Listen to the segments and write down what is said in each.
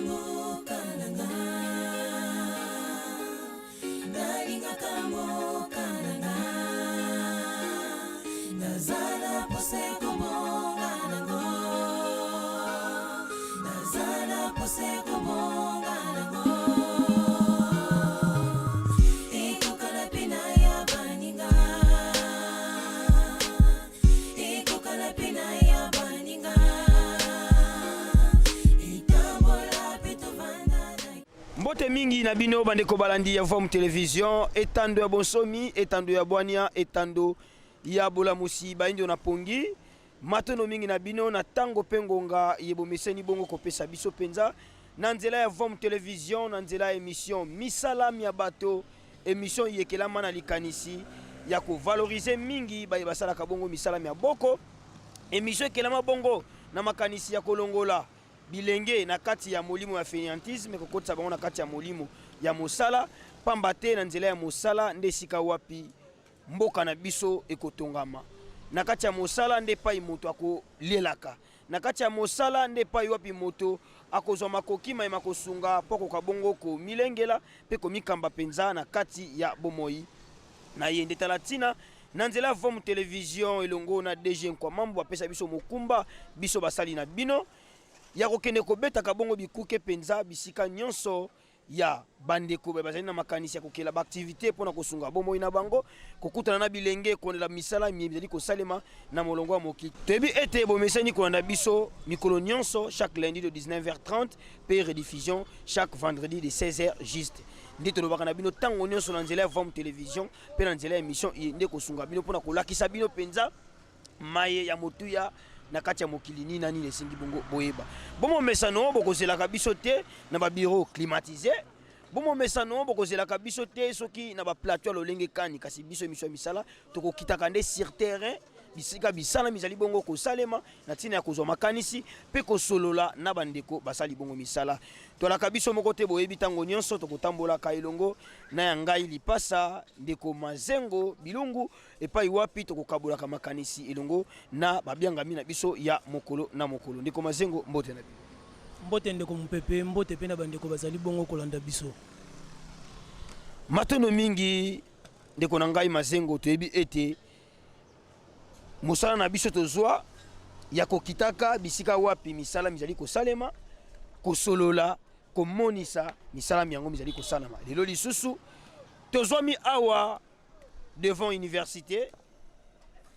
mboka na nga Nalingaka mboka na nga Naza na posa ya kobonga nango Naza na posa ya kobonga nango Ekokana pe na ya baninga Ekokana pe na ya baninga Etambola pe tovanda na Mbote mingi na bino bandeko balandi ya Vom Television, etando ya bonsomi, etando ya bwania, etando ya bolamusi bayindo na pongi. Matono mingi na bino na tango pe ngonga ye bomeseni bongo kopesa biso penza na nzela ya Vom Television, na nzela ya emission Misala mya bato, emission iyekelama na likanisi ya ko valoriser mingi baye basalaka bongo misala mya boko. Emission ekelama bongo na makanisi ya kolongola bilenge na kati ya molimo ya fainéantisme, kokotisa bango na kati ya molimo ya mosala, pamba te na nzela ya mosala nde esika wapi mboka na biso ekotongama. Na kati ya mosala nde epai moto akolielaka. Na kati ya mosala nde epai wapi moto akozwa makoki maye makosunga mpo akoka bongo komilengela mpe komikamba mpenza na kati ya bomoi na ye. Nde tala ntina na nzela ya Vom Television elongo na DG Nkwamambu apesa biso mokumba, biso basali na bino, ya kokende kobetaka bongo bikuke mpenza bisika nyonso ya bandeko baye bazali na makanisi ya kokela ba activites mpo na kosunga bomoi na bango, kokutana na bilenge, kolandela misala miye mizali kosalema na molongo ya mokili. Toyebi ete bomesani kolanda biso mikolo nyonso chaque lundi de 19h30 mpe rediffusion chaque vendredi de 16h juste. Nde tolobaka na bino tango nyonso na nzela ya Vom Television mpe na nzela ya emission iye nde kosunga bino mpo na kolakisa bino mpenza maye ya motuya na kati ya mokili nini na nini esengi bongo boyeba. Bomomesano bokozelaka biso te na ba bureau climatise, bomomesano bokozelaka biso te soki na ba plateau ya lolenge kani, kasi biso emission ya misala tokokitaka nde sur terrain bisika misala mizali bongo kosalema na ntina ya kozwa makanisi mpe kosolola na bandeko basali bongo misala. Twalaka biso moko te, boyebi ntango nyonso tokotambolaka elongo na ya ngai lipasa ndeko Mazengo Bilungu epai wapi tokokabolaka makanisi elongo na babiangami na biso ya mokolo na mokolo. Ndeko Mazengo, mbote na bino. Mbote ndeko Mupepe, mbote pe na bandeko bazali bongo kolanda biso. Matondo mingi ndeko na ngai Mazengo, toyebi ete mosala na biso tozwa ya kokitaka bisika wapi misala mizali kosalema, kosolola, komonisa misala myango mizali kosalama. Lelo lisusu tozwami awa devant universite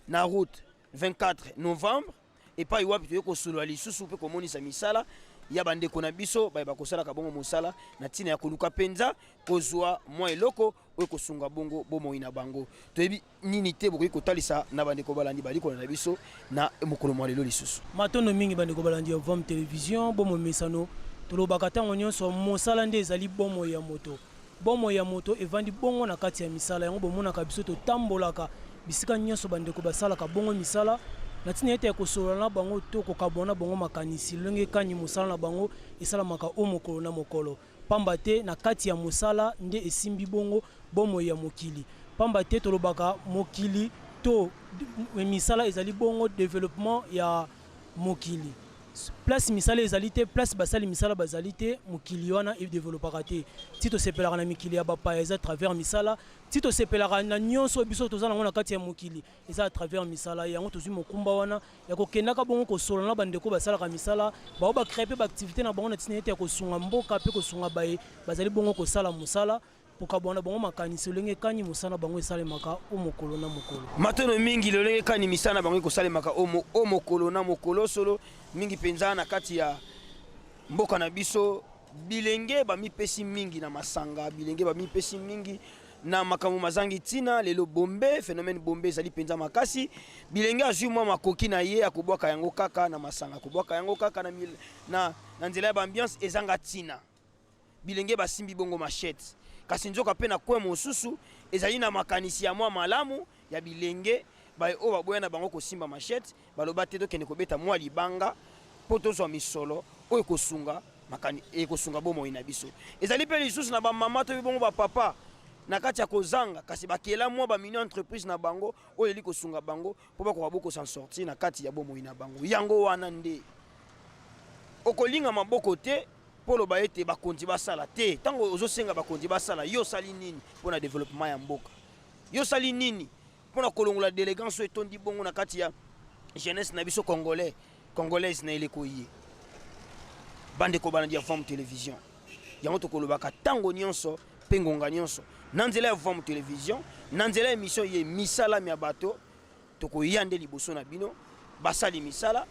na route 24 novembre epai wapi toye kosolola lisusu mpe komonisa misala ya bandeko na biso baye bakosalaka bongo mosala na ntina ya koluka mpenza kozwa mwa eloko oyo ekosunga bongo bomoi na bango. Toyebi nini te bokoki kotalisa na bandeko balandi bali kolanda biso na mokolo mwa lelo lisusu. Matondo mingi bandeko balandi ya Vam Television, bomomesano tolobaka ntango nyonso mosala nde ezali bomoi ya moto. Bomoi ya moto evandi bongo na kati ya misala. Yango bomonaka biso totambolaka bisika nyonso bandeko basalaka bongo misala, na ntina ete ya kosolola na bango to kokabwana na bango makanisi lolenge kani mosala na bango esalamaka o mokolo na mokolo. Pamba te na kati ya mosala nde esimbi bongo bomoi ya mokili. Pamba te tolobaka mokili to misala ezali bongo developpement ya mokili. Place misala ezali te, place basali misala bazali te, mokili wana e developpaka te. Ti tosepelaka na mikili ya bapaya eza à travers misala, ti tosepelaka na nionso oyo biso toza nango na kati ya mokili eza à travers misala. Yango tozui mokumba wana ya kokendaka bongo kosolola na bandeko basalaka misala, baoyo ba creer pe ba activites na bango na tina ete ya kosunga mboka pe kosunga baye bazali bongo kosala mosala. Kokabwana bango makanisi lolenge kani mosala na bango esalemaka o mokolo na mokolo. Matono mingi lolenge kani misala na bango ekosalemaka o mokolo na mokolo. Solo mingi mpenza na kati ya mboka na biso, bilenge bamipesi mingi na masanga, bilenge bamipesi mingi na makambo mazangi ntina. Lelo bombe, phenomène bombe ezali mpenza makasi. Bilenge azwi mwa makoki na ye, akobwaka yango kaka na masanga, akobwaka yango kaka na, na, na nzela ya ba ambiance ezanga ntina. Bilenge basimbi bongo machette. Kasi nzoka mpe na coin mosusu, ezali na makanisi ya mwa malamu ya bilenge baye oyo baboya na bango kosimba machette, baloba te tokende kobeta mwa libanga mpo tozwa misolo oyo ekosunga makani ekosunga bomoi na biso. Ezali mpe lisusu na ba mama to bongo ba papa na kati ya kozanga, kasi bakela mwa ba mini entreprise na bango oyo eli kosunga bango mpo bakoka bo ko s'en sortir na kati ya bomoi na bango. Yango wana nde okolinga maboko te. Mpo oloba ete bakonzi basala te. Ntango ozosenga bakonzi basala, yo osali nini mpo na developpement ya mboka? Yo osali nini mpo na kolongola delegance oyo etondi bongo na kati ya jeunesse na biso congolais, congolaise na eleko iye? Bandeko balandi ya Vam Television, yango tokolobaka ntango nyonso mpe ngonga nyonso na nzela ya Vam Television, na nzela ya emission ye misala mya bato. Tokoya nde liboso na bino basali misala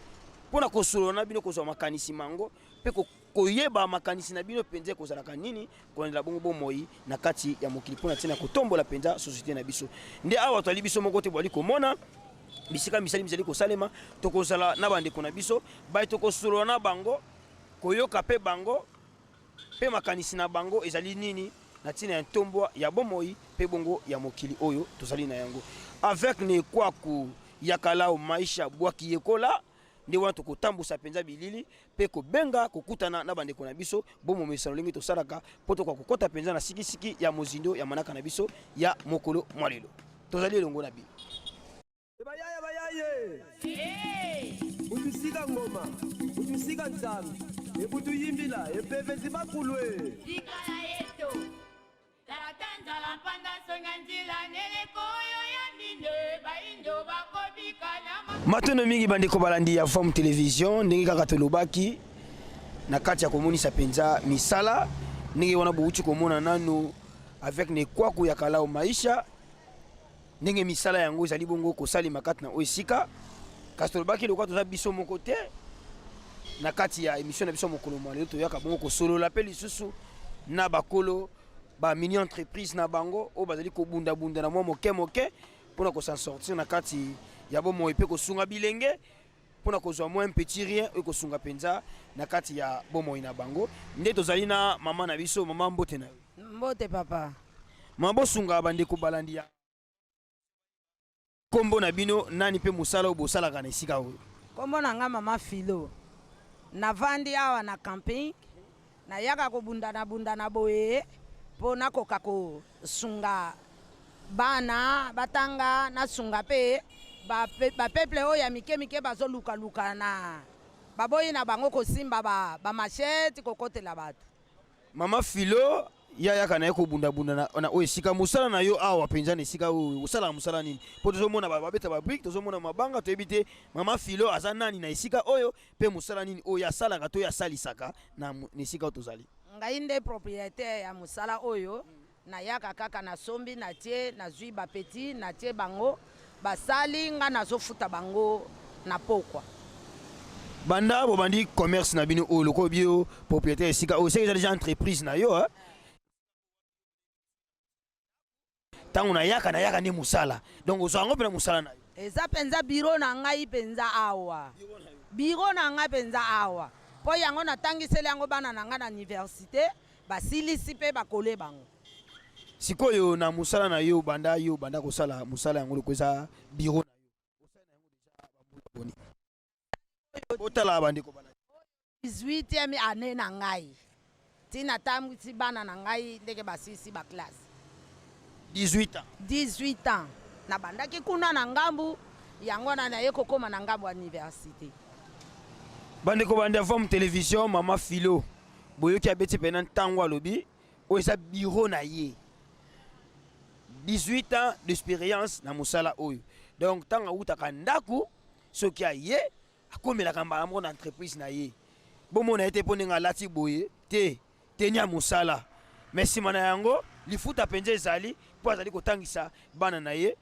mpo na kosolola na bino, kozwa makanisi mango mpe koyeba makanisi na bino mpenza ekozalaka nini kolandela bongo bomoi na kati ya mokili mpo na ntina kotombola mpenza société na biso. Nde awa toali biso moko te, boali komona bisika misali mizali kosalema. Tokozala na bandeko na biso baye tokosolola na bango, koyoka mpe bango mpe makanisi na bango ezali nini na ntina ya ntombwa ya bomoi mpe bongo ya mokili oyo tozali na yango. Avec Nekwaku Yakalao Maisha Bwaki Yekola, nde wana tokotambusa mpenza bilili mpe kobenga kokutana na bandeko na biso bomomesano lolenge tosalaka mpo tokoka kokɔta mpenza na sikisiki ya mozindo ya manaka na biso ya mokolo mwa lelo. Tozali elongo na bino. Bayaya bayaye utusika ngoma utusika nzambe ekutuyimbila epevezi bakulwe Tikala yeto tata nzala mpanda songa nzila neleko oyo ya mine baindo bakobika na Matondo mingi bandeko balandi ya Vam Television, ndenge kaka tolobaki na kati ya komonisa mpenza misala ndenge wana bowuti komona nanu avec Nekwaku ya Kalao Maisha, ndenge misala yango ezali bongo kosalema kati na oyo esika. Kasi tolobaki lokola toza biso moko te na kati ya émission na biso mokolo mwa lelo, toyaka bongo kosolola mpe lisusu na bakolo ba mini entreprise na bango oyo bazali kobundabunda na mwa moke moke mpona kosan sortir na kati ya bomoi mpe kosunga bilenge mpona kozwa mwa un petit rien oyo kosunga mpenza na kati ya bomoi na bango. Nde tozali na mama na biso. Mama, mbote na yo. Mbote papa. Mama, bosunga bandeko balandi ya nkombo na bino nani mpe mosala oyo bosalaka na esika oyo? Nkombo na nga mama Filo. Navandi awa na camping, nayaka kobundana bundana boye mpo nakoka kosunga bana batanga, nasunga mpe bapeuple oyo ya mike mike bazolukaluka na baboyi na bango kosimba bamachete kokotela bato. Mama Filo, ya yaka na ye kobundabunda na oyo esika mosala na yo awa mpenza na esika oyo osalaka mosala nini? Mpo tozomona babeta babrique, tozomona mabanga, toyebi te mama Filo aza nani na esika oyo mpe mosala nini oyo asalaka to oyo asalisaka na esika oyo tozali. Ngai nde propriétaire ya mosala oyo. Nayaka kaka nasombi, natie, nazwi bapeti, natie bango basali, nga nazofuta bango na pokwa. Banda bobandi commerce na bino oyo, lokola bio propriétaire esika oyo, seke eza déjà entreprise na yo, hein? Ntango nayaka nde mosala, donc ozwa yango mpe na mosala na yo. Eza mpenza biro na ngai mpenza awa, biro na ngai mpenza awa, mpo yango natangiseli yango bana na ngai na université, basilisi mpe bakole bango. Sikoyo na mosala na yo, banda yo banda kosala mosala yango, loko eza biro na yo, osala na yango déjà bambula boni? Otala bandeko bana. 18e année na ngai ntina tambwisi bana na ngai ndenge basilisi baclasse. 18 ans. 18 ans. Nabandaki kuna na ngambu yango wana, naye kokóma na ngambu ya université. Bandeko bandi ya Vam Télévision, mama Filo boyoki abeti mpena ntango alobi oyo eza biro na ye, 18 ans d'expérience na mosala oyo. Donc ntango awutaka ndako, soki aye akomelaka mbala moko na entreprise na ye. Bomona ye te mpo ndenge alati boye te, teni ya mosala, mais nsima na yango lifuta mpenza ezali mpo azali kotangisa bana na ye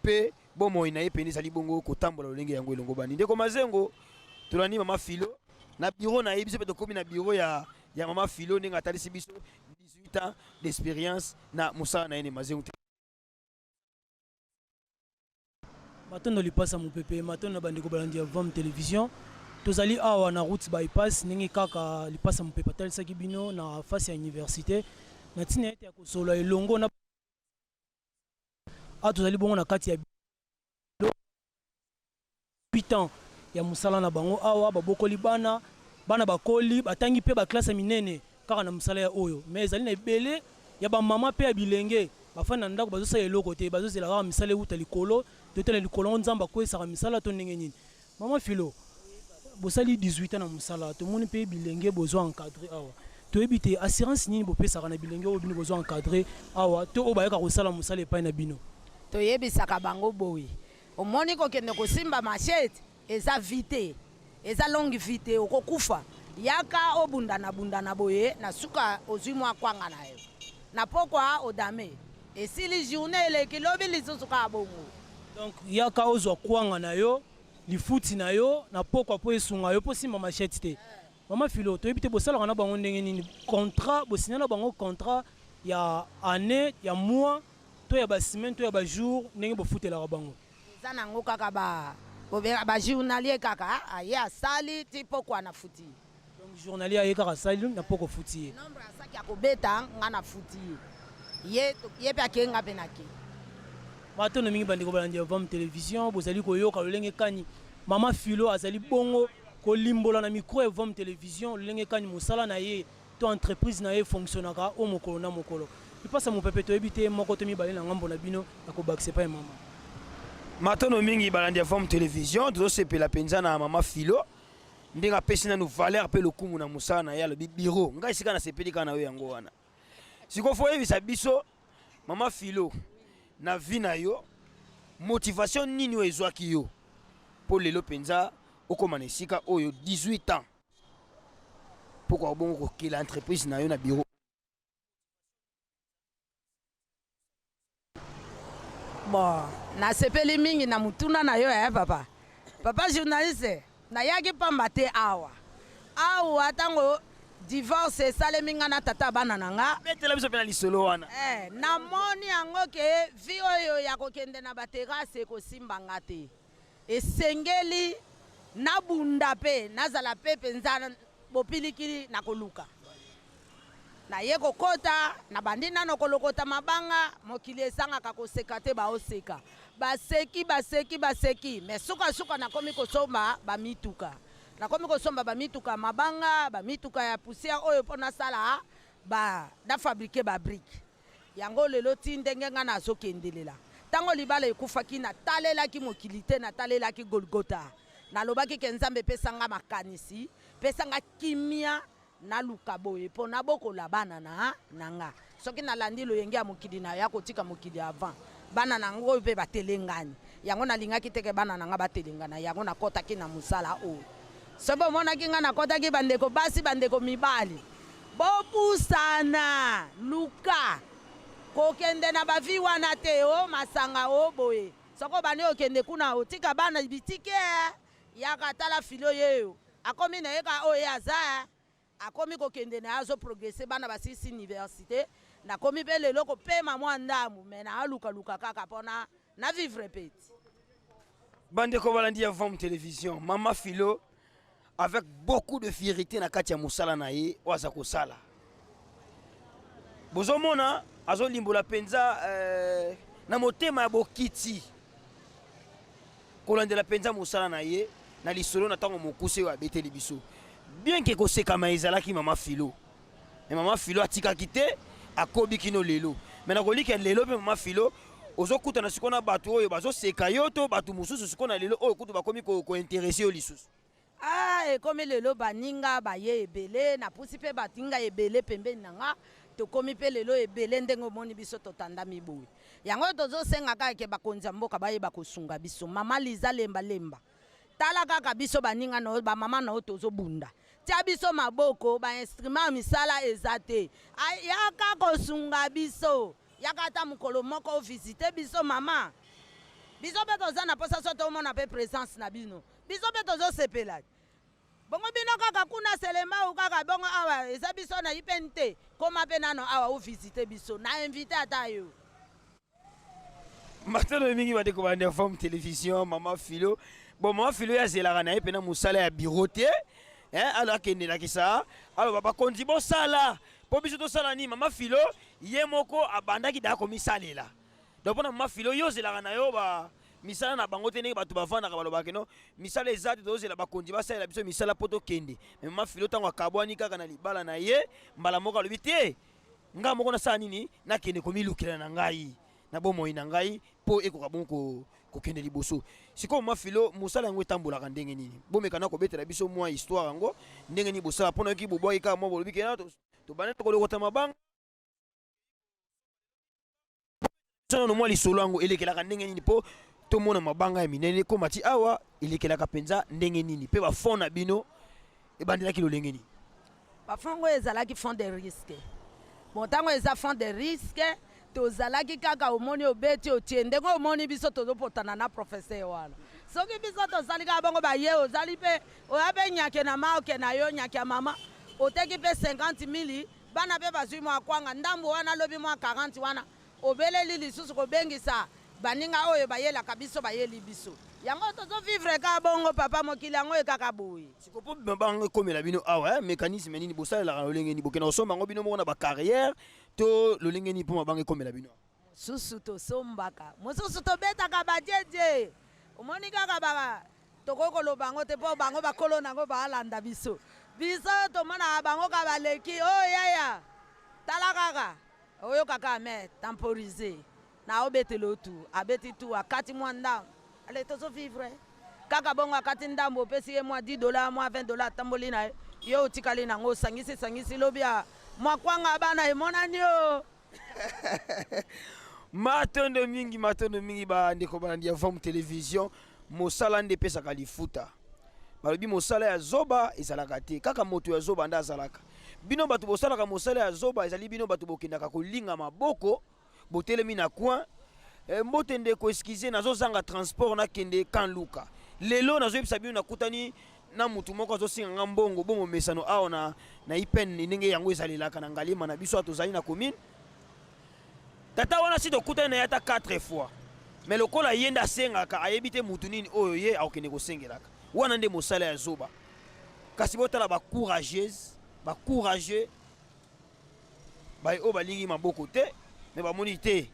mpe bomoi na ye mpenza ezali bongo kotambola lolenge yango elongo bani. Ndeko Mazengo, tolandi mama Filo na biro na ye, biso mpe tokomi na biro ya mama Filo ndenge atalisi biso 18 ans d'expérience na mosala na ye. Ne Mazengo te. Matondo lipasa mopepe, matondo na bandeko balandi ya Vam Télévision. Tozali awa na route bypass, ndenge kaka lipasa mopepe atalisaki bino na face ya université, na ntina ete ya kosolola elongo na awa. Tozali bongo na kati ya 8 ans ya mosala na bango awa. Babokoli bana, bana bakoli, batangi mpe baclasse ya minene kaka na mosala ya oyo. Mais ezali na ebele ya bamama mpe ya bilenge bafandi na ndako, bazosala eloko te, bazozela kaka misala ewuta likolo. Totala likolo yango, Nzambe akwesaka misala to ndenge nini? Mama Filo, Bosali 18 ans na mosala, tomoni mpe bilenge bozwa encadre awa. Toyebi te assurance nini bopesaka na bilenge oyo bino bozwa encadre awa to oyo bayaka kosala mosala epai na bino? Toyebisaka bango boye, omoni kokende kosimba machette eza vie te, eza longue vie te, okokufa. Yaka obundana bundana boye, na suka ozwi mwa kwanga na yo. Na pokwa odame, esili journee eleki, lobi lisusu kaka bongo. Donc yaka ozwa kwanga na yo, lifuti na yo na pokwa mpo esunga yo mpo osimba machette te. Mama Philo, toyebi te bosalaka na bango ndenge nini? Contrat, bo signa na bango contrat ya annee, ya mois to ya ba semaines to ya ba jours ndenge bofutelaka bango? Eza nango kaka ba bobenga ba journalier kaka aye asali ti pokwa na futi ye. Donc journalier aye kaka asali na pokwa ofuti ye. Nombre ya saki akobeta nga na futi ye, ye pe ake nga pe nake. Matondo mingi bandeko balandi ya Vam Television, bozali koyoka lolenge kani mama Philo azali bongo kolimbola na micro ya Vam Television lolenge kani mosala na ye to entreprise na ye efonctionnaka o mokolo na mokolo. Lipasa mopepe toyebi te moko to mibale na ngambo na bino ya kobakisa epai mama. Matondo mingi balandi ya Vam Television, tozosepela mpenza na mama Philo ndenge apesi nanu valeur mpe lokumu na mosala na ye. Alobi bureau, ngai esika nasepeli kaka na yo yango wana. Sikoyo fo oyebisa biso mama Philo, na vie na yo motivation nini oyo ezwaki yo mpo lelo mpenza okoma na esika oyo 18 ans mpo kwa bongo kokela entreprise na yo na bureau? Bon, nasepeli mingi na motuna na yo eh, papa. Papa journaliste, nayaki pamba te awa. Awa ntango divorce esalemi nga na tata bana na nga. Betela biso mpe na lisolo wana. Eh, namoni yango ke vie oyo ya kokende na ba terrasse ekosimba nga te. Esengeli nabunda mpe nazala mpe mpenza bopilikili na koluka. Naye kokota, nabandi nano kolokota mabanga, mokili ezangaka koseka te, baoseka. Baseki, baseki, baseki, mais suka suka nakomi kosomba ba mituka. Nakomi kosomba ba mituka ya mabanga, ba mituka ya poussière oyo mpo nasala ba, na fabriquer ba briques. Yango lelo tii ndenge nga nazokendelela. Tango libala ekufaki, natalelaki mokili te, natalelaki Golgotha. Nalobaki ke Nzambe pesa nga makanisi, pesa nga kimia Naluka boye po nabokola bana na na nga. Soki nalandi loyenge ya mokili naya kotika mokili avant bana na nga oyo pe batelengani. Yango nalingaki te ke bana na nga batelengana yango nakotaki na mosala oyo. Soki bomonaki nga nakotaki bandeko basi bandeko mibali bopusana luka kokende na ba vie wana te oh masanga oh boye soki obandi kokende kuna otika bana bitike yaka tala filo yeyo. Akomi na ye kaka oyo ye aza eh. Akomi kokende na ye azo progresser bana basilisi universite nakomi pe lelo kopema mwa ndambu mais naluka luka kaka pona na vivre pe ti. Bandeko balandi ya Vam Television, Mama Philo avec beaucoup de fierté na kati ya mosala na ye oyo aza kosala. Bozomona azolimbola mpenza eh, na motema ya bokiti Kolandela mpenza mosala na ye na lisolo na ntango mokuse oyo abeteli biso. Bien que kosekama ezalaki mama Philo, mais mama Philo atikaki te, akobi kino lelo. Mais nakolika lelo mpe mama Philo ozokutana sikoyo na bato oyo bazoseka yo to bato mosusu sikoyo na lelo oyo kutu bakomi kointeresse yo lisusu. Ah ekomi lelo baninga baye ebele napusi pe baninga ebele pembeni na nga tokomi pe lelo ebele ndenge omoni biso totandami boye yango tozosenga kaka ke bakonzi ya mboka bayeba kosunga biso mama Liza lemba lemba tala kaka biso baninga na yo ba mama na yo tozobunda tia biso maboko ba instrument ya misala eza te yaka kosunga biso yaka ata mokolo moko ovisite biso mama biso pe toza na posa so tomona pe presence na bino Biso pe tozo sepela. Bongo bino kaka kuna Selembao kaka bongo awa eza biso na IPNT. Koma pe nano awa o visiter biso. Na inviter ata yo. Matondo mingi bandeko ba Forme Television, Mama Philo. Bon, Mama Philo ye azelaka na ye pena mosala ya bureau te. Hein, alors akende lakisa. Alors bakonzi bosala. Po biso tosala nini? Mama Philo ye moko abandaki da komisalela. Donc pona Mama Philo yo ozelaka na yo ba misala na bango te ndenge bato bavandaka balobaka keno misala eza te, tozozela bakonzi basalela biso misala mpo tokende. Me mama Philo ntango akabwani kaka na libala na ye, mbala moko alobi te, ngai moko nasala nini, nakende komilukela na ngai na bomoi na ngai mpo ekoka bongo kokende liboso. Sikoyo mama Philo, mosala yango etambolaka ndenge nini? Bomeka na kobetela biso mwa histoire yango ndenge nini bosala, mpo nayoki bobwaki kaka mwa bolobi ke tobandi kolokota mabanga nano mwa lisolo yango elekelaka ndenge nini mpo tomona mabanga ya minene ekoma ti awa, elekelaka mpenza ndenge nini mpe bafond na bino ebandelaki lolenge nini? Bafond oyo ezalaki fond de risque. Bon, ntango eza fond de risque, tozalaki kaka omoni obeti otie ndenge omoni biso tozopotana na professeur wana. Soki biso tosali kaka bongo, baye ozali mpe oya mpe nyake na maoke na yo, nyake ya mama, oteki mpe 50 mili, bana mpe bazwi mwa kwanga ndambo wana, lobi mwa 40 wana, obeleli lisusu kobengisa baninga oyo bayelaka biso, bayeli biso yango, tozovivre kaka bongo. Papa, mokili yango ekaka boye. Siko mpo mabanga ekomela bino awa, mécanisme nini bosalelaka? Lolenge nini bokenda kosomba yango bino moko na bacarrière to lolenge nini mpo mabanga ekomela bino? Mosusu tosombaka, mosusu tobetaka bajeje. Omoni kaka ba tokoki koloba yango te mpo bango bakolo nango baalanda biso. Biso tomonaka bango kaka baleki oyo. Yaya, tala kaka, oyokaka me temporise na obetela otu abeti tu akati mwa ndambo. Ale, tozovivre kaka bongo. Akati ndambo, opesi ye mwa 10 dollar, mwa 20 dollar, atamboli na ye. Yo otikali nango, osangisi sangisi, lobi ya mwa kwanga bana emonani o. Matondo mingi, matondo mingi, bandeko balandi ya Vam Télévision. Mosala nde epesaka lifuta. Balobi mosala ya zoba ezalaka te, kaka moto ya zoba nde azalaka. Bino bato bosalaka mosala ya zoba, ezali bino bato bokendaka kolinga maboko, botelemi na coin. Mbote ndeko, excuse, nazozanga transport, nakende kan luka. Lelo nazoyebisa bino, nakutani na mutu moko azosenga nga mbongo. Bongo mesano awa na IPN, ndenge yango ezalelaka na Ngaliema na biso, awa tozali na commune. Tata wana si tokutani na ye ata 4 fois, mais lokola ye nde asengaka, ayebi te mutu nini oyo ye akokende kosengelaka. Wana nde mosala ya zoba. Kasi botala bacourageuse, bacourageux baye oyo balingi maboko te, mais bamoni te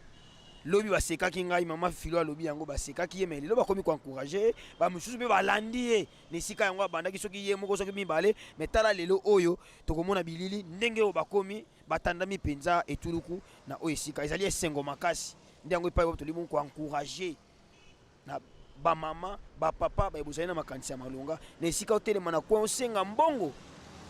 lobi basekaki ngai. Mama Filo alobi yango, basekaki ye, mais lelo bakomi koencourager ye. Bamisusu mpe balandi ye na esika yango abandaki, soki ye moko, soki mibale. Mais tala lelo oyo tokomona bilili ndenge oyo bakomi batandami mpenza etuluku na oyo esika. Ezali esengo makasi. Nde yango epai oyo tolingi koencourager na bamama, bapapa baye bozali na makanisi ya malonga. Na esika otelema na coin osenga mbongo,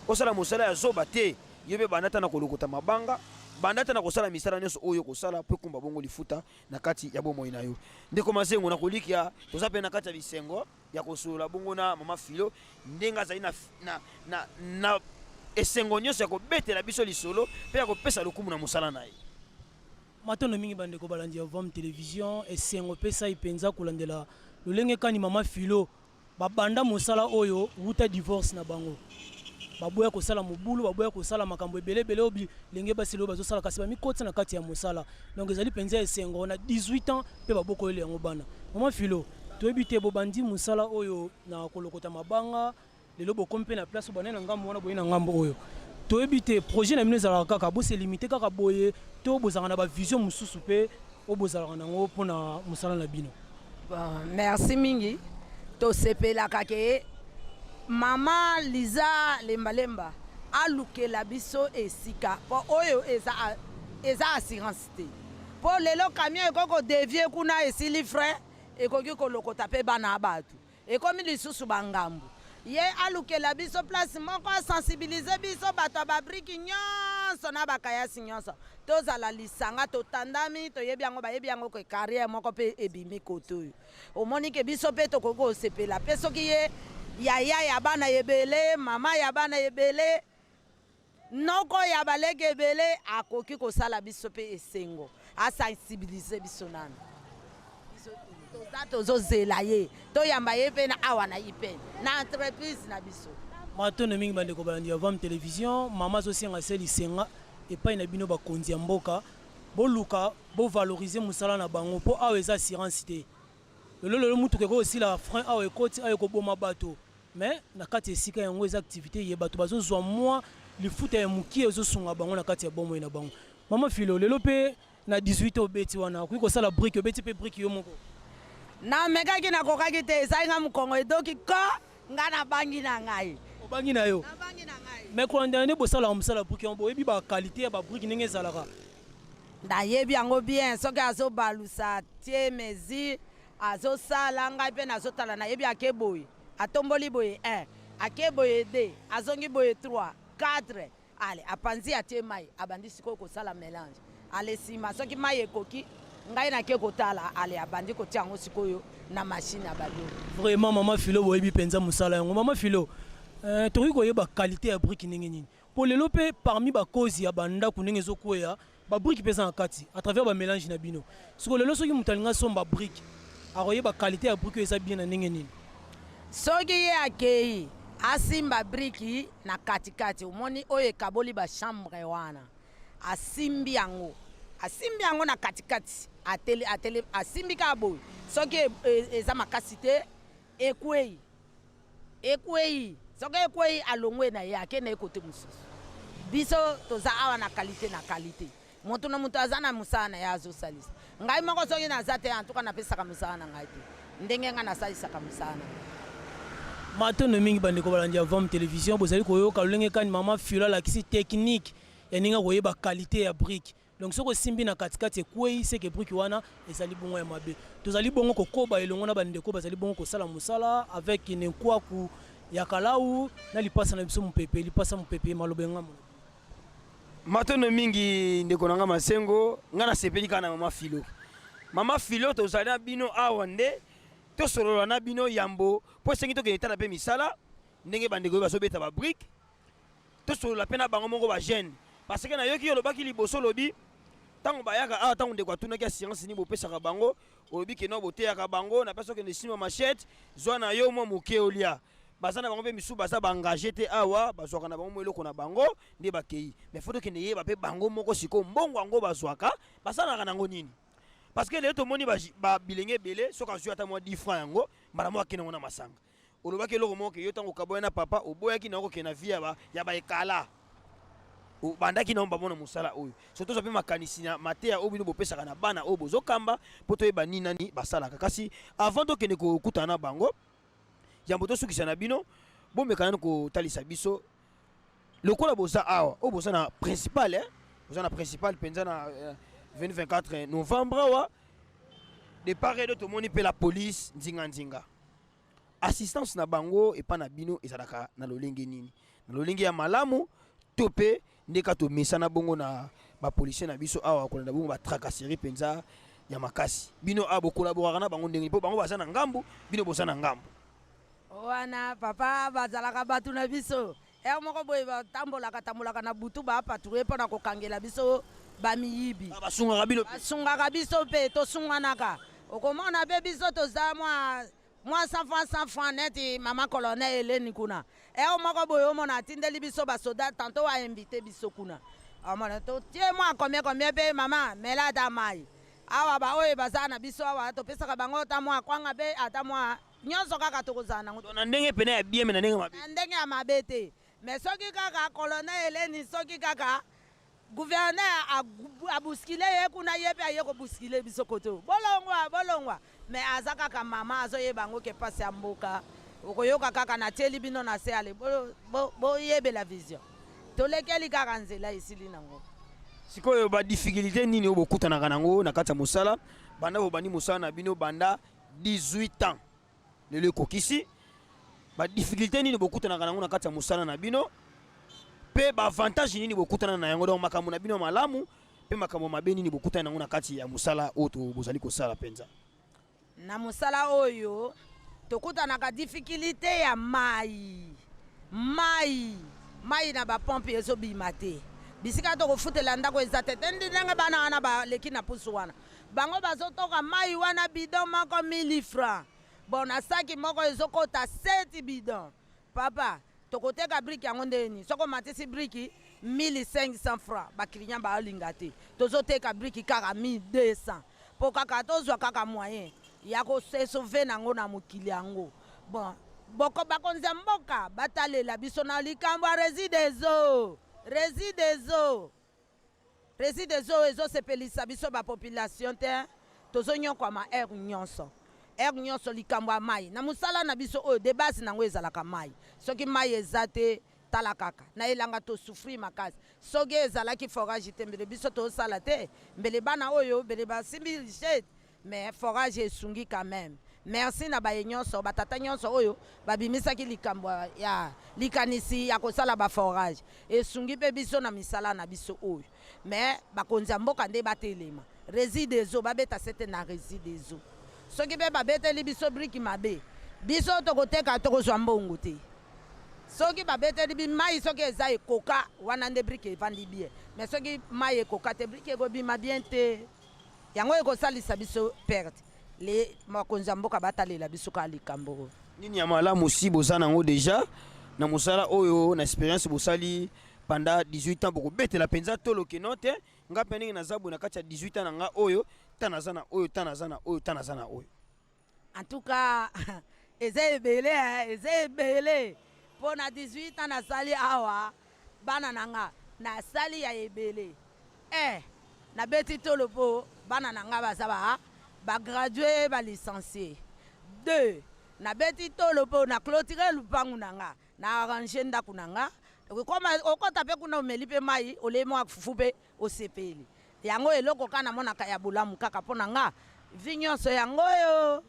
osala mosala ya zoba te, yo mpe banda ata na kolokota mabanga, banda ata na kosala misala nyonso oyo okosala mpo ekumba bongo lifuta na kati ya bomoi na yo. Ndeko Mazengo, na kolikia toza mpe na kati ya bisengo ya kosolola bongo na mama Filo, ndenge azali na esengo nyonso ya kobetela biso lisolo mpe ya kopesa lokumu na mosala na ye. Matondo mingi, bandeko balandi ya Vam Télévision. Esengo epesai mpenza kolandela lolenge kani mama Filo babanda mosala oyo wuta divorce na bango. Baboya kosala mobulu, baboya kosala makambo ebele ebele oyo bilenge basi lelo bazosala, kasi bamikotisa na kati ya mosala. Donc ezali mpenza esengo na 18 ans mpe babokoyeli yango bana. Mama Filo, toyebi te bobandi mosala oyo na kolokota mabanga, lelo bokomi mpe na place oyo, banaye na ngambo wana, boye na ngambo oyo. Toyebi te projet na bino ezalaka kaka bose limiter kaka boye to bozalaka na bavision mosusu mpe oyo bozalaka nango mpona mosala na bino? Bon, merci mingi. Tosepelaka ke mama Liza Lembalemba alukela biso esika, mpo oyo eza assurance te, mpo lelo camion ekoki kodévier kuna, esili frein, ekoki kolokota mpe bana ya bato, ekomi lisusu bangambu. Ye alukela biso place moko, asensibiliser biso bato ya babriques nyonso na bakayasi nyonso, tozala lisanga, totandami, toyebi yango, bayebi yango ke carrière moko mpe ebimi kote oyo. Omoni ke biso mpe tokoki kosepela mpe soki ye yaya ya bana ebele, mama ya bana ebele, noko ya baleki ebele, akoki kosala biso mpe esengo, asensibiliser biso nano. Toza tozozela ye, toyamba ye mpe na awa na IPN, na entreprise na biso. Matondo mingi, bandeko balandi ya Vam Télévision. Mama azosenga se lisenga epai na bino bakonzi ya mboka, boluka bovaloriser mosala na bango, mpo awa eza assurance te. Lelo lelo mutuka ekoki kosila frein awa, ekoti awa, ekoboma bato. Mais na kati ya esika yango eza activité ye bato bazozwa mwa lifuta ya mokie, ezosunga bango na kati ya bomoi na bango. Mama Filo, lelo mpe na 18 obeti wana, okoki kosala brique, obeti mpe brique yo moko? Namekaki, nakokaki te. Esali nga mokongo edoki ko nga nabangi na ngai. Obangi na yo? Nabangi na ngai. Mais kolandela nde bosalaka mosala ya brique yango, boyebi baqualité ya babrique ndenge ezalaka? Nayebi yango bien. Soki azobalusa, tie mesure. Azosala, ngai mpe nazotala, nayebi ake boye, atomboli boye 1, ake boye 2, azongi boye 3, 4. Ale apanzi, atie mai, abandi sikoyo kosala mélange. Ale nsima soki mai ekoki, ngai nake kotala. Ale abandi kotia yango sikoyo na machine ya babiloko. Vraiment, mama Filo, boyebi mpenza mosala yango. Mama Filo, tokoki koyeba qualité ya brique ndenge nini? Mpo lelo mpe parmi bacauses ya bandako ndenge ezokweya, babriques mpe eza na kati à travers bamélange na bino. Siko lelo soki moto alingi asomba brique, akoyeba qualité ya brique oyo eza bien na ndenge nini? Soki ye akei asimba brique na katikati, omoni oyo ekaboli bachambre wana, asimbi yango, asimbi yango na katikati, atele, atele, asimbi kaka boye, soki eza makasi te, ekwei, ekwei. Soki ekwei, alongwe na ye, ake na ye kote mosusu. Biso toza awa na qualité, na qualité. Moto na moto aza na mosala na ye azosalisa. Ngai moko soki naza te, antuka napesaka mosala na ngai te ndenge ngai nasalisaka mosala na ngai. Matondo mingi, bandeko balandi ya Vam Télévision. Bozali koyoka lolenge kani mama Filo alakisi technique ya ndenge koyeba qualité ya brique. Donc soki osimbi na katikati, ekwei, seke brique wana ezali bongo ya mabe. Tozali bongo kokoba elongo na bandeko bazali bongo kosala mosala avec nenkwaku ya kalau na lipasa na biso mopepe. Lipasa mopepe, maloba engambo. Matondo mingi, ndeko na nga Masengo. Nga nasepeli kaka na mama Filo. Mama Filo, tozali na bino awa nde tosolola na bino yambo, mpo esengi tokende tala mpe misala ndenge bandeko oyo bazobeta babriques, tosolola mpe na bango moko bajeune, parce que nayoki olobaki liboso, olobi ntango bayaka awa, ntango ndeko atunaki assurance nini bopesaka bango, olobi keno boteyaka bango na place okende nsima machette, zwa na yo mwa moke olia. Baza na bango mpe misusu baza baengage te awa, bazwaka na bango mwa eloko na bango nde bakei. Mais faut tokende yeba mpe bango moko sikoyo mbongo yango bazwaka, basalaka nango nini? Parce que lelo tomoni bilenge ebele, soki azwi ata mwa 10 francs yango, mbala moko akende yango na masanga. Olobaki eloko moko ke yo ntango okaboya na papa, oboyaki na okokende na vie ya baekala, obandaki na bamona mosala oyo. So tozwa mpe makanisi na mateya oyo bino bopesaka na bana oyo bozokamba, mpo toyeba nini nani basalaka. Kasi avant tokende kokutana na bango, yambo tosukisa na bino, bomeka nani kotalisa biso lokola boza awa, oyo boza na principal, eh? Boza na principal mpenza na 24 novembre awa. De part et d'autre tomoni mpe la police nzinga nzinga. Assistance na bango epa na bino ezalaka na lolenge nini? Na lolenge ya malamu to mpe ndeka tomesana bongo na bapolicier na biso awa, kolanda bongo batracasserie mpenza ya makasi? Bino awa bokolaboraka na bango ndenge? Mpo bango baza na ngambu, bino boza na ngambu. Wana papa, bazalaka bato na biso. Heure moko boye batambolaka tambolaka na butu, bapatrouille mpo na kokangela biso bamiyibi. Ah, basungaka bino mpe? Basungaka biso mpe, tosunganaka. Okomona mpe biso toza mwa 100 franc, 100 franc, neti mama colonel Eleni kuna. Heure moko boye omona atindeli biso basoda, tantôt ainvite biso kuna, omona totie mwa combien combien mpe mama mela ata mai awa. Baoyo baza na biso awa, topesaka bango ata mwa kwanga mpe ata mwa nyonso kaka tokozala nango. Donc, na ndenge pene ya bien, mais na ndenge mabe? Na ndenge ya mabe te. Mais soki kaka colonel Eleni, soki kaka gouverneur abousculer ye kuna, ye mpe aye kobousculer biso kote oyo, bolongwa, bolongwa. Mais aza kaka mama, azoyeba yango ke mpasi ya mboka. Okoyoka kaka natieli bino na se, ale boyebela vision, tolekeli kaka nzela, esili nango. Sikoyo badifficulté nini oyo bokutanaka nango na kati ya mosala banda bobandi mosala na bino, banda 18 ans lelo ekokisi? Badifficulté nini bokutanaka nango na kati ya mosala na bino, mpe baavantage nini bokutana na yango? Donc makambo na bino ya malamu mpe makambo mabe nini bokutana nango na kati ya mosala oyo bozali kosala mpenza? Na mosala oyo tokutanaka difficulté ya mai. Mai na bapompe ezobima te. Bisika tokofutela ndako eza te te. Ndenge bana wana baleki na pusu wana, bango bazotoka mai wana bidon moko 1000 francs. Bon, na saki moko ezokota 7 bidon. Papa, tokoteka brique yango ndeni? Soki omatisi brique 1500 francs, baclient baolinga te. Tozoteka brique kaka 1200 mpo kaka tozwa kaka moyen ya kose sauver nango na mokili yango. Bon, boko bakonzi ya mboka batalela biso na likambo ya Regideso. Regideso, Regideso ezosepelisa biso bapopulation te. Tozonyokwama heure nyonso, heure nyonso likambo ya mai. Na mosala na biso oyo, de base nango ezalaka mai. Soki mai eza te, tala kaka na elanga, tosouffrir makasi. Soki ezalaki forage te, mbele biso tozosala te, mbele bana oyo mbele basimbi richete. Mais forage esungi quand meme. Merci na baye nyonso, ba tata nyonso oyo babimisaki likambo ya likanisi ya kosala ba forage. Esungi pe biso na misala na biso oyo. Mais bakonzi ya mboka nde batelema. Resideso babeta sete na Resideso. Soki pe babeteli biso brique mabe, biso tokoteka tokozwa mbongo te. Soki babeteli bi mayi soki eza ekoka wana nde brique evandi bien. Mais soki mayi ekoka te brique ekobima bien te. Yango ekosalisa biso perte. Le bakonzi ya mboka batalela biso kaka likambo oyo. Nini ya malamu si boza nango dejà na mosala oyo na experience bosali pendant 18 ans bokobetela penza tolo que non te nga pe ndenge naza boye na kati ya 18 ans na nga oyo ta naza na oyo ta naza na oyo ta naza na oyo. En tout cas eza ebele hein, eza ebele po na 18 ans nasali awa bana na nga nasali ya ebele eh nabeti tolo po bana na nga baza ba ba graduer ba licencier deux nabeti tolo po na cloturer lupangu na nga na arranger ndaku na nga okoma okota pe kuna omeli pe mayi olei mwa fufu pe osepeli yango eloko kaka namonaka ya bolamu kaka mpo na nga vie nyonso yango oyo.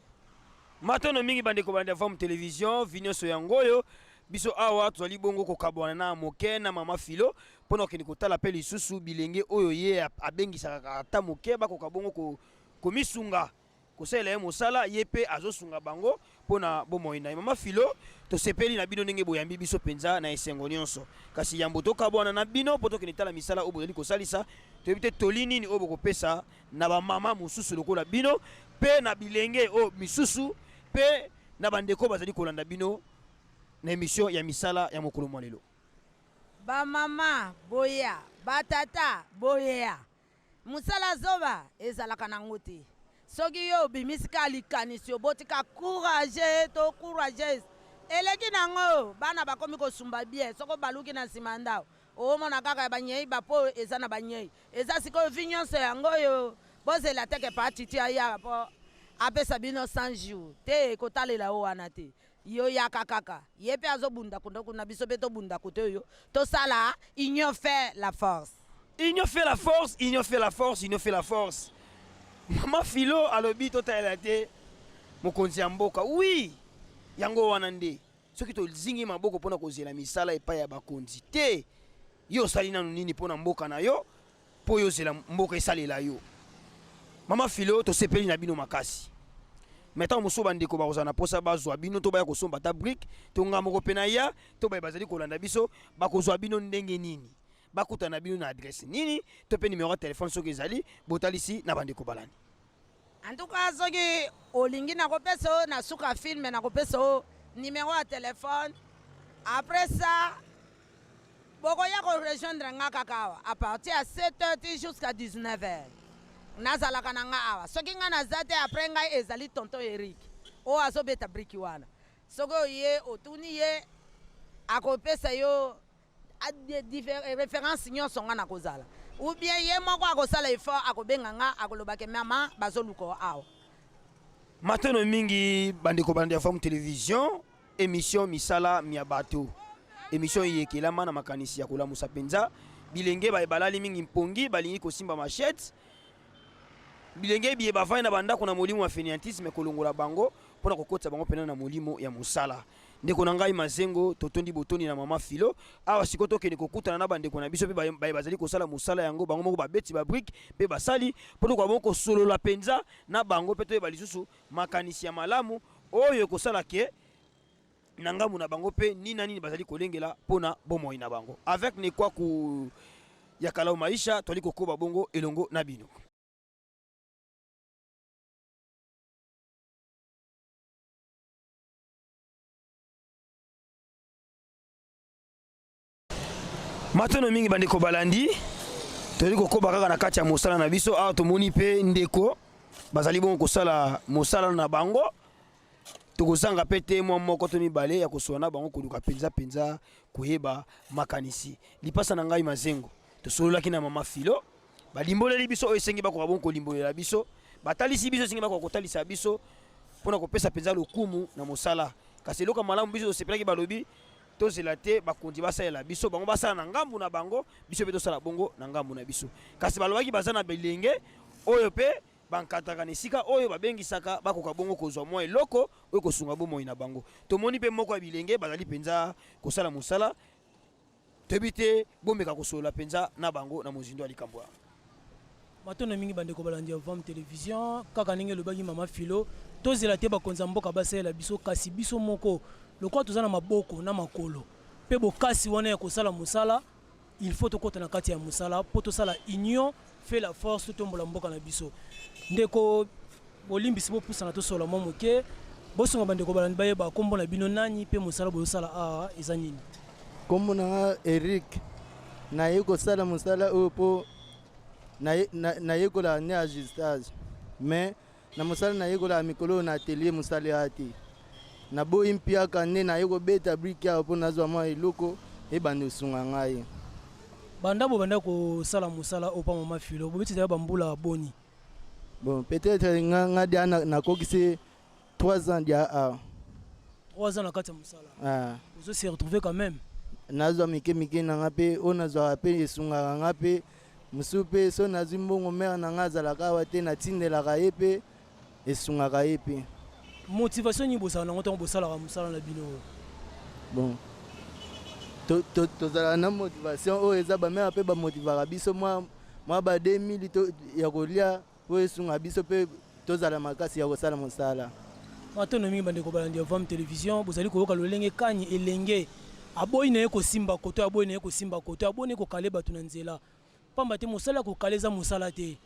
Matondo mingi bandeko balandi ya Vam Television, vie nyonso yango oyo. Biso awa tozali bongo kokabwana na moke na mama Philo mpo na kokende kotala mpe lisusu bilenge oyo ye abengisaka ata moke bakoka bongo komisunga kosalela ye mosala, ye mpe azosunga bango mpo na bomoi na ye. Mama Philo, tosepeli na bino ndenge boyambi biso mpenza na esengo nyonso. Kasi yambo tokabwana na bino mpo tokende tala misala oyo bozali kosalisa, toyebi te toli nini oyo bokopesa na bamama mosusu lokola bino mpe na bilenge oyo misusu mpe na bandeko bazali kolanda bino na emission ya misala ya mokolo mwa lelo. Bamama boya, batata boya. Musala zoba ezalaka na ngo te. Soki yo obimisi kaka likanisi oboti kaka courage to courageuse eleki na ngo bana bakomi kosumba bien soki obaluki na sima ya ndako omona kaka ya ba nyei ba po eza na ba nyei eza sikoyo vie nyonso yango oyo bozela te ke pa titi aya po apesa bino 100 jours te kotalela yo wana te Yo yaka kaka. Ye pe azo bunda kuna kuna biso pe to bunda kote oyo tosala union fait la force. Union fait la force, union fait la force, union fait la force. Maman Philo alobi totalela te mokonzi ya mboka. Oui, yango wana nde soki tozingi maboko mpona kozela misala epai ya bakonzi te. Yo osali nanu nini mpona mboka na yo mpo yo ozela mboka esalela yo? Mama Philo, tosepeli na bino makasi. Mais ntango mosusu bandeko bakozala na mposa bazwa bino to baya kosomba ata brique to nga moko mpe naya to baye bazali kolanda biso bakozwa bino ndenge nini? Bakutana na bino na adresse nini to mpe numero ya telefone soki ezali botalisi na bandeko balandi. En tout cas soki olingi nakopesa yo na suka film nakopesa yo numero ya telefone après ça Bokoya ko rejoindre nga kaka awa à partir ya 7 heures ti jusqu'à 19 heures. Nazalaka na nga awa. Soki nga naza te après ngai ezali tonton Eric oyo azobeta briki wana. Soki oye otuni ye akopesa yo reference nyonso nga nakozala. Ou bien ye moko akosala effort akobenga nga akoloba ke mama bazoluka yo awa. Matono mingi bandeko balandi ya Femme Television. Emission misala mya bato. Emission iye ekelama na makanisi ya kolamusa mpenza bilenge baye balali mingi mpongi balingi kosimba machette. Bilenge biye bavandi na bandako na molimo ya fainéantisme kolongola bango mpo na kokotisa bango mpena na molimo ya mosala. Ndeko na ngai Mazengo, totondi botondi na mama Philo. Awa sikoyo tokende kokutana na bandeko na biso mpe baye bazali kosala mosala yango, bango moko babeti ba brique mpe basali mpo tokoka bongo kosolola mpenza na bango mpe toyeba lisusu makanisi ya malamu oyo ekosala ke na ngambo na bango mpe nini na nini bazali kolengela mpo na bomoi na bango. Avec Nekwaku ya Kalau Maisha, tozali kokoba bongo elongo na bino. Matono mingi bandeko balandi, tozali kokoba kaka na kati ya mosala na biso. Awa tomoni mpe ndeko bazali bongo kosala mosala na bango, tokozanga mpe te mwa moko to mibale ya kosola na bango, koluka mpenza mpenza koyeba makanisi. Lipasa na ngai Mazengo, tosololaki na mama Philo, balimboleli biso oyo esengi bakoka bongo kolimbolela biso, batalisi biso esengi bakoka kotalisa biso mpo na kopesa mpenza lokumu na mosala. Kasi eloko ya malamu biso tosepelaki, balobi Tozela te bakonzi basalela biso, bango basala na ngambo na bango, biso mpe tosala bongo na ngambo na biso. Kasi balobaki baza na bilenge oyo mpe Bankataka na esika oyo babengisaka bakoka bongo kozwa mwa eloko oyo ekosunga bomoi na bango. Tomoni mpe moko ya bilenge bazali mpenza kosala mosala. Toyebi te, bomeka kosolola mpenza na bango na mozindo ya likambo yango. Matondo mingi bandeko balandi ya Vam Television. Kaka ndenge elobaki mama Philo, tozela te bakonzi ya mboka basalela biso, kasi biso moko lokola toza na maboko na makolo mpe bokasi wana ya kosala mosala, il faut tokota na kati ya mosala mpo tosala union fait la force, totombola mboka na biso. Ndeko bolimbisi, bopusana tosolola mwa moke, bosunga bandeko balandi bayeba nkombo na bino nani mpe mosala bozosala awa eza nini. Nkombo na nga Eric, naye kosala mosala oyo mpo nayekola nde ajustage, mais na mosala nayekolaka mikolo oyo na atelier mosala ya te, naboyi mpiaka nde naye kobeta briki awa mpo nazwa mwa eloko ebanda osunga ngai. Banda bobanda kosala mosala oyo pa mama Philo, bobeti deja bambula boni? Bon, peut-être nga nga dia nakokisi 3 ans dia awa. 3 ans na kati ya mosala? Ah. Ozo se retrouver quand même? Nazwa mike mike na nga mpe oyo nazwaka mpe esungaka nga mpe mosusu mpe so nazwi mbongo mare na nga azalaka awa te, natindelaka ye mpe esungaka ye mpe. Motivation nini bozala nango ntango bosalaka mosala na bino oyo? Bon, tozalaka na motivation oyo eza bamare mpe bamotivaka biso mwa mwa ba 2000 ya kolia mpo esunga biso mpe tozala makasi ya kosala mosala. Matondo mingi bandeko balandi ya Vam Television, bozali koyoka lolenge kani elenge aboyi na ye kosimba koto, aboyi na ye kosimba koto, aboyi na ye kokale bato na nzela. Pamba te mosala ya kokale eza mosala te,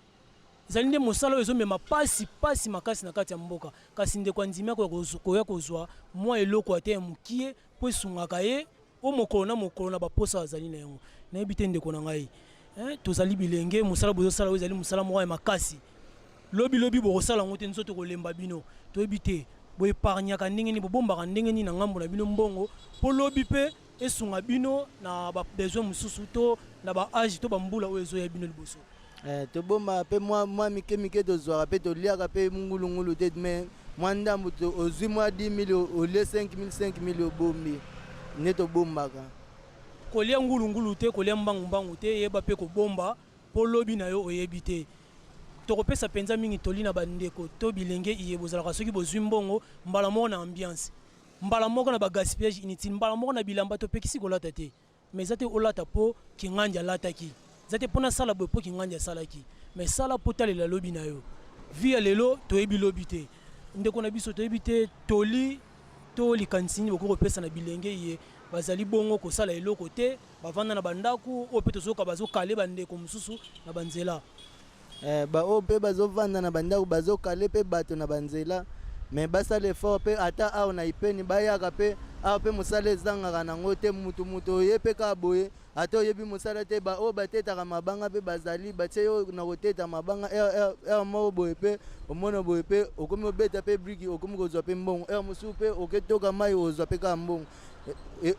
ezali nde mosala oyo ezomema pasi pasi makasi na kati ya mboka. Kasi ndeko andimi akoya kozwa mwa eloko ata ya mokie mpo esungaka ye o mokolo na mokolo na baposa azali na yango. Nayebi te ndeko na ngai, tozali bilenge, mosala bozosala oyo ezali mosala moko ya makasi. Lobi lobi bokosala yango te, nzoto kolemba bino. Toyebi te boepargnaka ndenge nini, bobombaka ndenge nini na ngambo na bino mbongo mpo lobi mpe esunga bino na ba besoin mosusu to na ba age to bambula oyo ezoya bino liboso. Tobombaka mpe mwa mwa mike mike tozwaka mpe toliaka mpe ngulungulu te, mais mwa ndambo ozwi mwa 10 000, olie 5 000, 5 000 obombi, nde tobombaka. Kolia ngulungulu te, kolia mbangu mbangu te, yeba mpe kobomba mpo lobi na yo oyebi te. Tokopesa mpenza mingi toli na bandeko to bilenge iye bozalaka soki bozwi mbongo mbala moko na ambiance, mbala moko na ba gaspillage inutile, mbala moko na bilamba topekisi kolata te. Mais eza te olata po Kingandi alataki, eza te po nasala boye po Kingandi asalaki, mais sala po otalela lobi na yo. Vie ya lelo toyebi lobi te. Ndeko na biso, toyebi te toli to likanisi nini bokoki kopesa na bilenge iye bazali bongo kosala eloko te, bavanda na bandako oyo mpe tozoyoka bazokale bandeko mosusu na banzela. Baoyo mpe bazovanda na bandako bazokale mpe bato na banzela, mais basala effort mpe ata awa na ipeni bayaka mpe awa mpe mosala ezangaka nango te. Mutu mutu oye mpe kaka boye, ata oyebi mosala te, baoyo batetaka mabanga mpe bazali batie yo na koteta mabanga heure moko boye mpe omona boye mpe okomi obeta mpe briki, okomi kozwa mpe mbongo. Heure mosusu mpe oketoka mai, ozwa mpe kaka mbongo.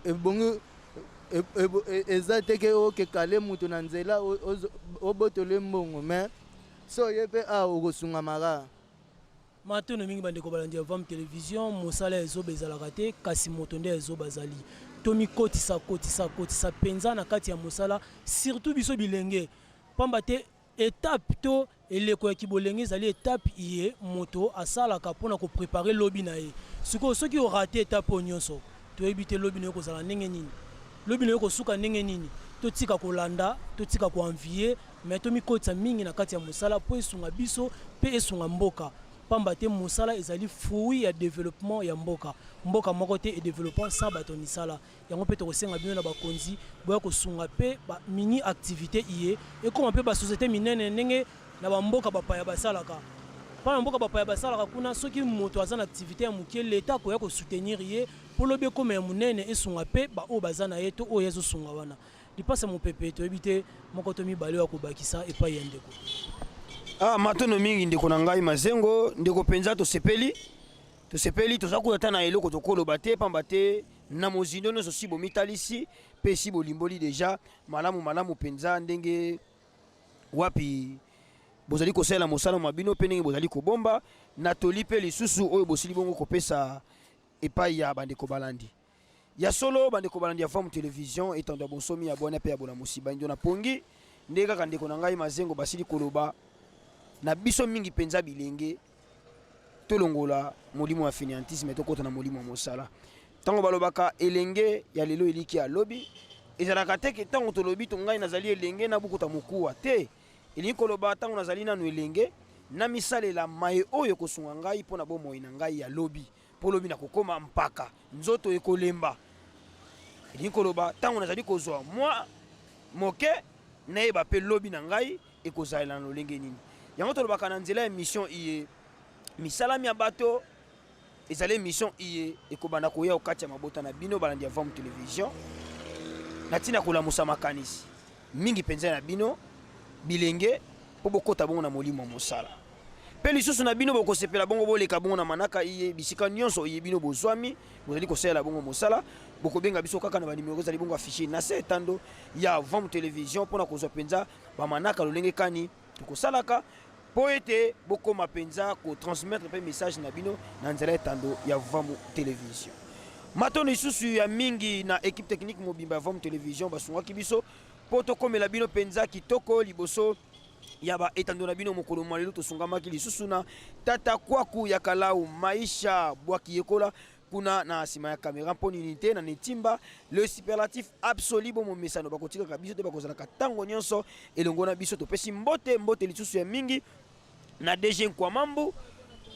Ebongi eza te ke okekale moto na nzela obotole mbongo, mais so oye mpe awa okosungama kaka. Matondo mingi bandeko balandi ya Vam Television, mosala ya zoba ezalaka te, kasi moto nde ya zoba azali. Tomikotisa kotisa kotisa mpenza na kati ya mosala, surtout biso bilenge, pamba te etape to eleko ya kibolenge ezali etape iye moto asalaka mpo na ko preparer lobi na ye. Sikoyo soki o rater etape oyo nyonso, toyebi te lobi na yo ekozala ndenge nini, lobi na yo ekosuka ndenge nini. Totika kolanda, totika ko envier, mais tomikotisa mingi na kati ya mosala mpo esunga biso mpe esunga mboka. Pamba te mosala ezali fruit ya developpement ya mboka. Mboka moko te e developpa sans bato ya misala. Yango mpe tokosenga bino na bakonzi boya kosunga mpe ba mini activite iye ekoma mpe ba societe minene ndenge na ba mboka bapaya basalaka. Mpo na mboka bapaya basalaka kuna soki moto aza na activite ya moke l'etat akoya ko soutenir ye mpo lobi ekoma ya monene esunga mpe ba oyo baza na ye to oyo ye azosunga wana. Lipasa mopepe toyebi te moko to mibale oyo akobakisa epai ya ndeko. Ah, matondo mingi ndeko na ngai Mazengo, ndeko mpenza tosepeli. Tosepeli, toza kuta ata na eloko tokoloba te, pamba te na mozindo nyonso si bomitalisi mpe si bolimboli deja malamu malamu mpenza ndenge wapi bozali kosalela mosala mwa bino mpe ndenge bozali kobomba na toli mpe lisusu oyo bosili bongo kopesa epai ya bandeko balandi. Ya solo bandeko balandi ya Famu Television, etando ya bonsomi ya bwania mpe ya bolamusi, baindo na pongi nde kaka ndeko na ngai Mazengo basili koloba. Na biso mingi mpenza bilenge, tolongola molimo ya fainéantisme, tokota na molimo ya mosala. Ntango balobaka elenge ya lelo eliki ya lobi, ezalaka te ke ntango tolobi to ngai nazali elenge nabukuta mokuwa te. Elingi koloba ntango nazali nanu elenge, namisalela maye oyo ekosunga ngai mpo na bomoi na ngai ya lobi, mpo lobi nakokoma mpaka, nzoto ekolemba. Elingi koloba ntango nazali kozwa mwa moke, nayeba mpe lobi na ngai ekozalela na lolenge nini. Yango tolobaka na nzela ya mission iye misala mya bato. Ezali emission iye ekobanda koya okati ya mabota na bino balandi ya Vam Television na ntina kolamusa makanisi mingi mpenza na bino bilenge mpo bokota bongo na molimo ya mosala mpe lisusu na bino bokosepela bongo boleka bongo na manaka iye bisika nyonso iye bino bozwami bozali kosalela bongo mosala. Bokobenga biso kaka na banimero ezali bongo affiche na se etando ya Vam Television mpo na kozwa mpenza bamanaka lolenge kani tokosalaka mpo ete bokoma mpenza ko transmettre mpe message na bino na nzela etando ya Vamu Television. Matondo lisusu ya mingi na equipe technique mobimba ya Vamu Television basungaki biso mpo tokomela bino mpenza kitoko liboso ya ba etando na bino mokolo mwa lelo. Tosungamaki lisusu na Tata Kwaku ya Kalau Maisha Bwaki Yekola kuna na nsima ya kamera mpo nini te na Netimba le superlatif absolu. Bo momesano bakotikaka biso te, bakozalaka ntango nyonso elongo na biso. Topesi mbote mbote lisusu ya mingi na DG Nkwamambu,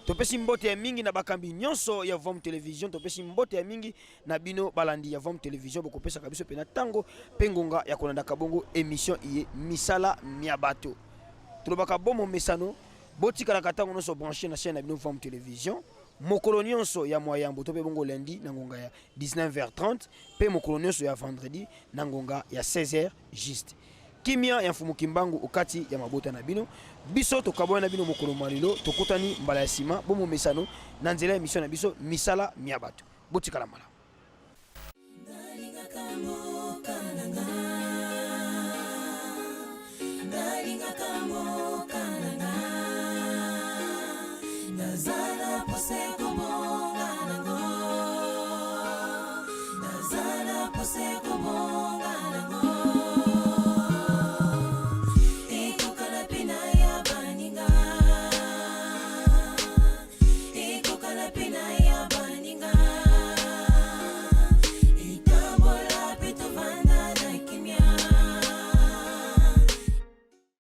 topesi mbote ya mingi na bakambi nyonso ya Vom Television, topesi mbote ya mingi na bino balandi ya Vom Television. Bokopesaka biso mpe na ntango mpe ngonga ya kolandaka bongo emission iye misala mya bato. Tolobaka bo momesano, botikalaka ntango nyonso branche na chaîne na bino Vom Television mokolo nyonso ya mwayambo to mpe bongo lundi na ngonga ya 19h30 mpe mokolo nyonso ya vendredi na ngonga ya 16h juste. Kimia ya Mfumu Kimbangu okati ya mabota na bino. Biso tokabwana na bino mokolo mwa lelo, tokutani mbala ya nsima bo momesano na nzela ya emission na biso misala mya bato. Botikala malamu.